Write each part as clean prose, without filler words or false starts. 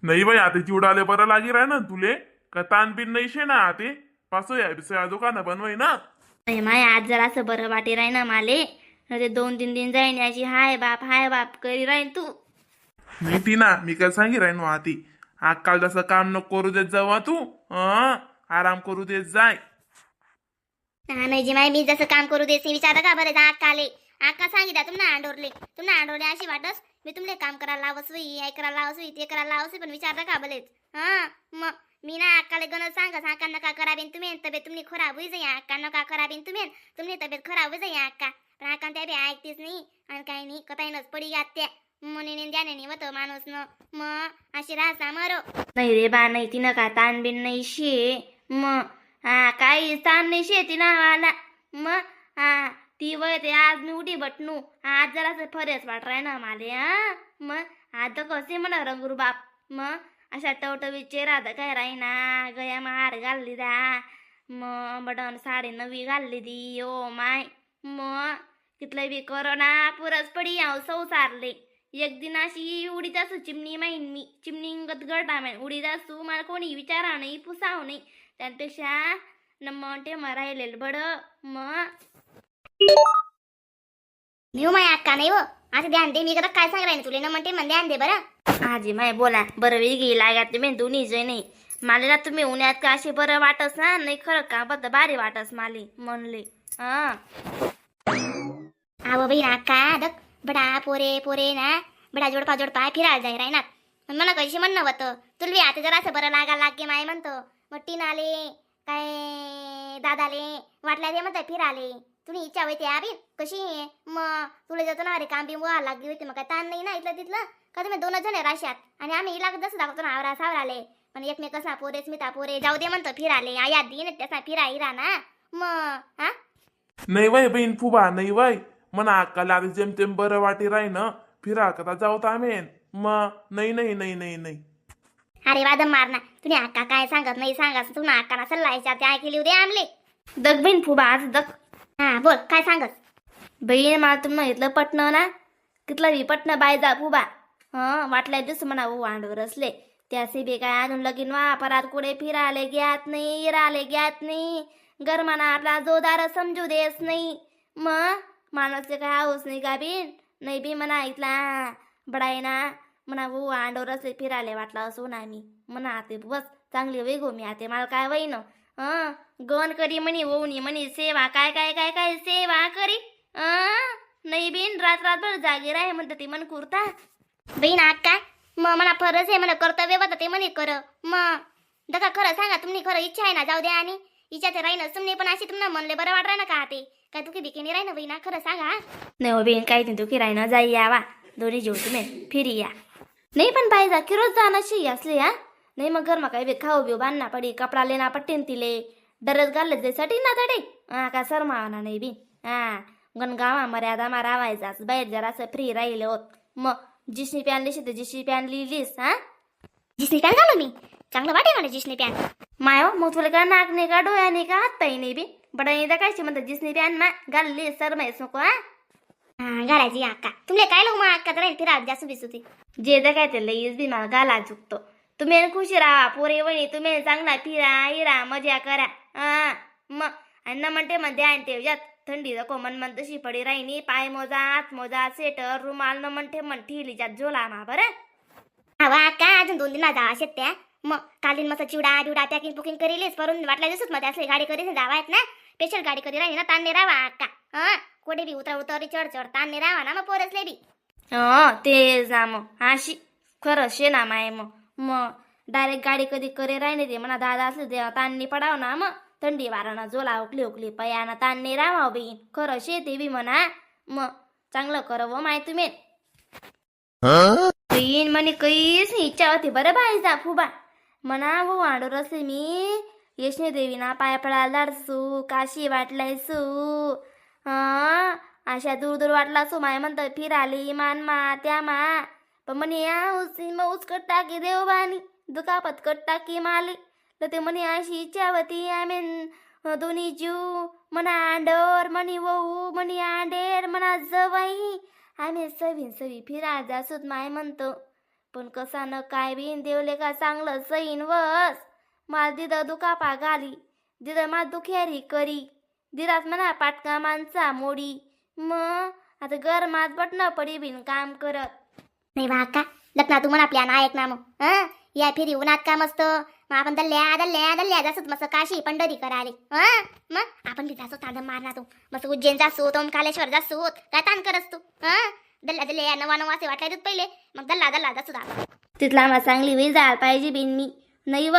नाही बाई, आता चिवडाले बरं लागी राय ना तुले, का तान बिन नाही शे ना आते पासोया बिसोया दुकान बनवाई ना. नाही माय, आज जरा असं बरं वाटे राही ना माले, नाही 2-3 दिन जाईन अशी हाय बाप हाय बाप करी राहीन तू. नाही टीना, मी काय सांगी राहीन आती, आजकाल जसं काम नको करू देत जावा तू, हं, आराम करू देत जाय. हा, नाही जी माय, मी जसं काम करू देसे विचारा का बरं जा अक्काले. अक्का सांगितलं तुम्हाला आंडोरले, तुम्हाला आंडोरले अशी वाटस मी तुमले काम करायला लावस होई, आई करायला लावस होई, ते करायला लावस होई, पण विचारलं का भलेच. हा, मग मी ना अक्काले गणत सांगस, अक्का नका कराबीन तुम्ही, तब्येत तुम्ही खराब होई जाई, अक्का नका कराबीन तुम्ही, तुम्ही तब्येत खराब होई जाई अक्का. पण अक्का त्या बी ऐकतीच नाही आणि काही नाही, कताईनच पडी गात त्या मुनीने द्याने नाही होतं माणूस न मग अशी राहसा मरो. नाही रे बा, नाही, तिनं का ताण बिन नाही शे. मग हा, काही ताण नाही शे तिनं मला. मग हा, ती वय ते आज मी उठी बटनू, आज जरासं फरेच वाट राय ना माले. हा, मग आता कसे म्हणा रंगरू बाप, मग अशा टवटवी चेहरा तर काय राहीना, गया हार घालली दा, मग बटन साडी नवी घालली दी. ओ my, मग कितलं बी करो ना पुरस पडी आव संसारले. एक दिन अशी उडीत असू चिमणी माहीन मी, चिमणी गत गरडा माहीन उडीत असू, मला कोणी विचारा नाही पुसाव नाही. त्यापेक्षा न मग ते राहिलेलं बरं मग. नाही हो माय अक्का, नाही हो, असं ध्यान दे, मी कदा काय सांग राहीन तुला, न म्हणते मन ध्यान दे बरं. आजी माय बोला बरं, वेगळी लागत तुम्ही दोन्ही जण नाही मला ना, तुम्ही उन्हात का असे बरं वाटस ना, नाही खरं का बद्द भारी वाटस माले म्हणले हा. आव बाई अक्का, दक बडा पोरे पोरे ना बडा जोडपा जोडपा फिरायला जाई राहिनात, मला कशी म्हणणं होतं तुला आता जरा असं बरं लागायला लागे माय म्हणतो. मग टीन आले काय दादाले वाटल्या ते म्हणतं फिराले, तुम्ही इच्छा होती आबी कशी आहे? मग तुला जातो ना, अरे काम बिम व्हायला लागली होती, मग काय ताण नाही ना इथलं तिथलं का, तुम्ही दोनच जण राशात आणि आम्ही इला जसं दाखवतो ना आवरा सावराले, पण एकमेकच ना पोरेच मिता पोरे जाऊ दे म्हणतो फिराले आया दिन त्याचा फिरा हिरा ना मग हा. नाही वय बहीण फुबा, नाही वय, म्हणा अक्काला आता जेमतेम बरं वाटी राही ना, फिरा कदा जाऊ आमेन मग. नाही नाही नाही नाही नाही. अरे वादम मारना, तुम्ही अक्का काय सांगत नाही सांगा, तुम्ही अक्का सल्ला विचारते ऐकली उद्या आमले. दग बहीण फुबा, आज दग. हा बोल, काय सांगत? बहीण, मला तुम्ही इथलं पटणं ना कितलं बी पटणं बाय जा फुबा. हं, वाटल्या दिवस म्हणा हो वांडवर असले त्यासे बी काय आणून लगीन वा परात कुठे फिराले ग्यात नाही, इराले ग्यात नाही, गरमाना आपला जोदार समजू देस नाही. मग माणूस काय हाऊस नाही का बिन नाही बी म्हणा इथला बडाय ना म्हणा हो आंडवर असले फिराले वाटला असो ना मी म्हणा आते बस चांगली वय गो मी आते, मला काय वय न. हं, गण करी म्हणी ओवणी म्हणी सेवा काय काय काय काय सेवा करी. अं, नाही बिन रात रातभर जागी राहे म्हणते ती मन कुर्ता. बहीण अक्का, मग मला फरच आहे म्हणा कर्तव्य होतं ते म्हणे कर मग दका. खरं सांगा, तुम्ही खरं इच्छा आहे ना जाऊ द्या आणि इच्छा ते राहीन तुमने, पण अशी तुम्हाला म्हणले बरं वाट ना का ते काय तुकी बिकिनी राही ना बहिणा, खरं सांगा हा. नाही हो बहीण, काही नाही दुखी राही ना, जाई यावा दोन्ही जीव तुम्ही फिरी या. नाही पण पाहिजे जा की रोज जाण्याशी असले हा, नाही मग घर मग काही बी खाऊ बिऊ बांधना पडी, कपडा लेना पट्टीन तिले दरज घालले त्यासाठी ना तडे हा का सर मावना नाही बी. हा, गण गावा मर्यादा मा रावायचा, बाहेर जरासं फ्री राहिले होत मग जिसनी पॅन लिशी तर जिसनी पॅन लिहिलीस हा. जिसनी पॅन घालू मी, चांगलं वाटे मला जिसनी पॅन. माय हो, मग तुला का नाक नाही का डोळ्या नाही का हात पाय नाही बी बडा कायची म्हणतात जिसनी पॅन मा घालली सर माहीत नको हा. हा घालायची अक्का, तुमले काय लोक मग अक्का तर राहील फिरा जास्त बिसू ती. जे तर काय ते लईच बी मला गाला चुकतो, तुम्ही खुशी राहा पोरे वणी, तुम्ही चांगला फिरा हिरा मजा करा. हा मग आणि न म्हणते म्हणते आणि ठेवजात थंडी नको मन मन तशी पडी राहिनी, पाय मोजा हात मोजा स्वेटर रुमाल न म्हणते म्हण ठेली जात झोला मा बरं. हा वा अक्का, अजून 2 दिन जा असेत त्या, मग कालीन मस्त चिवडा बिवडा पॅकिंग बुकिंग करीलेस करून वाटल्या दिवसच मध्ये असले गाडी करीस जावा आहेत ना, स्पेशल गाडी करी राही ना, ताण नाही राहा अक्का. हा, कोठे बी उतरा उतरी चढ चढ ताण नाही राहा ना मग पोरसले बी. हं तेच ना मग अशी खरं शे ना माय, मग मग डायरेक्ट गाडी कधी करे राही नाही ते म्हणा दादा असले तेव्हा ताणणी पडाव ना, मग थंडी वाराना झोला उकली उकली पयाना ताण नाही राहावं बी, खरं शे ते बी म्हणा. मग चांगलं कर माय तुम्ही बहीण, म्हणे काहीच नाही इच्छा होती बरं बाई जा फुबा म्हणा हो वाढूर असले मी यशने देवीना पाय पडायला धाडसू काशी वाटलाय सू. हा, अशा दूर दूर वाटला सू माय म्हणतं फिराली मान मा त्या मा, पण म्हणे या उसी मग उसकट टाकी देव बानी दुखापत कट टाकी माली, तर ते म्हणे अशी इच्छा होती आम्ही दोन्ही जीव म्हणा आंडोर म्हणी वहू म्हणी आंडेर म्हणा जवाई आम्ही सवी सवी फिरा जासूत माय म्हणतो. पण कसा न काय बिन देवले का चांगलं सईन वस. माल दिदं दुखापा घाली, दिदं माल दुखेरी करी, दिरात म्हणा पाटका माणसा मोडी. मग आता गरमात बटणं पडी बिन काम करत. नाही वा अक्का, लग्ना तू म्हणा आपल्या नायक ना मग. हं, या फेरी उन्हात का मस्त मग आपण दल्ल्या दल्ल्या दल्ल्या जासत मस्त काशी पंढरी कराले. हं, मग आपण बी जासो तांदम मारणार तू मस्त उज्जैन जासो, ओंकारेश्वर जासो. काय ताण करस तू? हं, दल्ला दल्ल्या नवा नवा असे वाटलाय पहिले, मग दल्ला दल्ला जासू आपण. तिथला मला चांगली वेळ जायला पाहिजे बिन मी नाही व.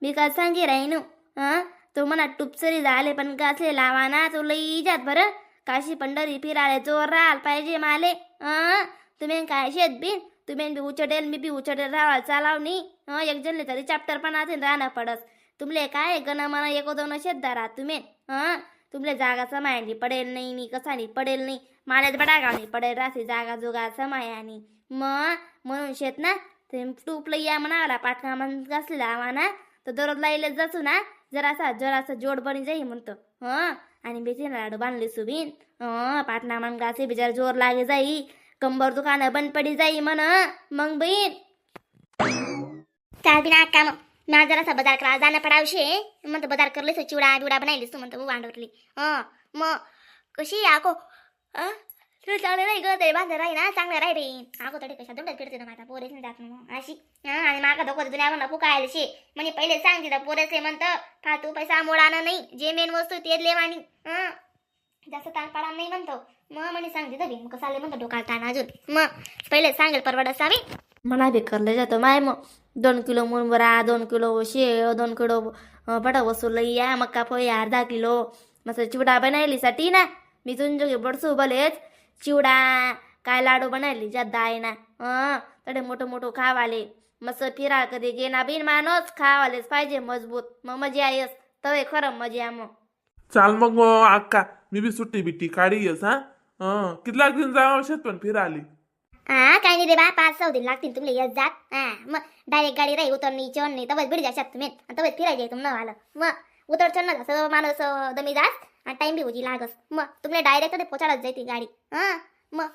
मी काय सांगे राहीन? हं, तो म्हणा टुपसरी झाले पण गासले लावा ना तो लई जात बरं. काशी पंढरी फिरायला जोर राहायला पाहिजे माले. हं, तुम्ही काय शेत बिन, तुम्ही बी उचडेल, मी बी उचडेल राहायला चालाव नी. हं, एक जनले तरी चॅप्टर पण आते राहणं पडस. तुमले काय गण म्हणा एक दोन शेतदारा तुम्ही. हं, तुमले जागा समायानी पडेल नाही, नी कसानी पडेल नाही, माल्यात बडा गावनी पडेल राहते जागा जोगा समायानी. मग म्हणून शेत ना ते टूपलं या म्हणाला पाटणा म्हण घासलेला आवा ना तर दररोज लाईला जासू ना, जरासा जरासा जोड बनी जाई म्हणतो. हं, आणि बेतीन लाडू बांधले सुबीन. हं, पाटणा म्हण घासे बिचार जोर लागे जाई, कंबर दुकानं बंद पडी जाई म्हण मग बहीण. चाल बिना अक्का, मग ना जरासा बाजार करा जाणं पडावशे म्हणतो. बाजार करलेस, चिवडा बिवडा बनायलीस तू म्हणतो वांडवरली. हं, मग कशी आको? अं, तुला चांगलं नाही ग ते बांधर राही ना, चांगलं राही बाई. आगो तडे कशा दोंडात फिरते ना आता पोरेस नाही जात मग अशी. हं, आणि माका धोको दुनिया म्हणा फुकायला शे. म्हणजे पहिले सांग तिथं पोरेसले म्हणतं फालतू पैसा मोडाना नाही, जे मेन वस्तू ते लेवानी. हं, जास्त ताण पाडा नाही म्हणतो. मग म्हणे सांग तिथं बी मग कसं आले म्हणतो डोकाला ताण अजून. मग पहिले सांगेल परवड असावी. म्हणा बी करले जातो माय. मग 2 किलो मुरमुरा, 2 किलो शेव, 2 किलो बटा वसूल या, मक्का पोहे अर्धा किलो, मस्त चिवडा बनायलीसाठी ना मी तुमच्या बडसू भलेच चिवडा काय लाडू बनायली ज्या दाय ना. हं, तडे मोठं मोठं खावाले मस्त फिराळ कधी गेना बिन माणूस खावालेच पाहिजे मजबूत, मग मजा येस तवे खरं मजा मग. चाल मग अक्का, मी बी सुट्टी बिट्टी काढी येस. हा, हं, कितला दिन जावं शेत पण फिराली? हा, काय नाही रे बा, 5-6 दिन लागतील तुमले येत जात. हा, मग डायरेक्ट गाडी राही, उतरणी चढणी तवच भिड जाशात तुम्ही आणि तवच फिरायचे तुम आलं. मग उतर चढणं जसं माणूस दमी जास आणि टाइम बी होती लागस. मग तुमले डायरेक्ट ते पोचाडत जाते गाडी. हा, मग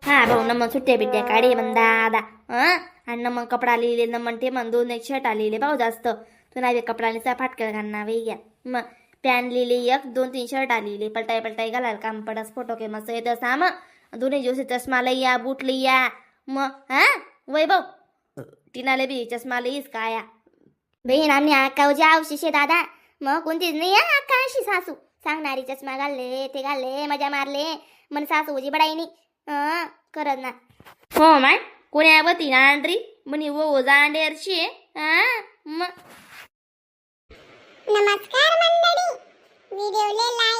हा भाऊ, न मग सुट्ट्या बिट्ट्या काढी म्हण दादा. हं, आणि न मग कपडा लिहिले न मग ते म्हण दोन एक शर्ट लिहिले भाऊ जास्त तू नाही कपडा लिहिचा फाटकळ घालणार वेग्या. मग पॅन लिहिली एक, दोन तीन शर्ट लिहिले, पलटाई पलटाई घालायला काम पडस. फोटो के मस्त येत असा. मग दोन्ही दिवशी चष्मा लई या, बूट लई या मग. हा वैभव, टिनाले बी चष्मा लईस काया. बहीण आम्ही अक्का उजी आवशी शे दादा. मग कोणतीच नाही हा अक्का अशी सासू सांगणारी चष्मा घालले ते घालले मजा मारले मन सासू उजी बडाईनी. हं, करत ना. हो माय, कोणी आवती ना आंड्री म्हणे वो जांडेरशी. हा मग नमस्कार मंडळी, व्हिडिओले लाईक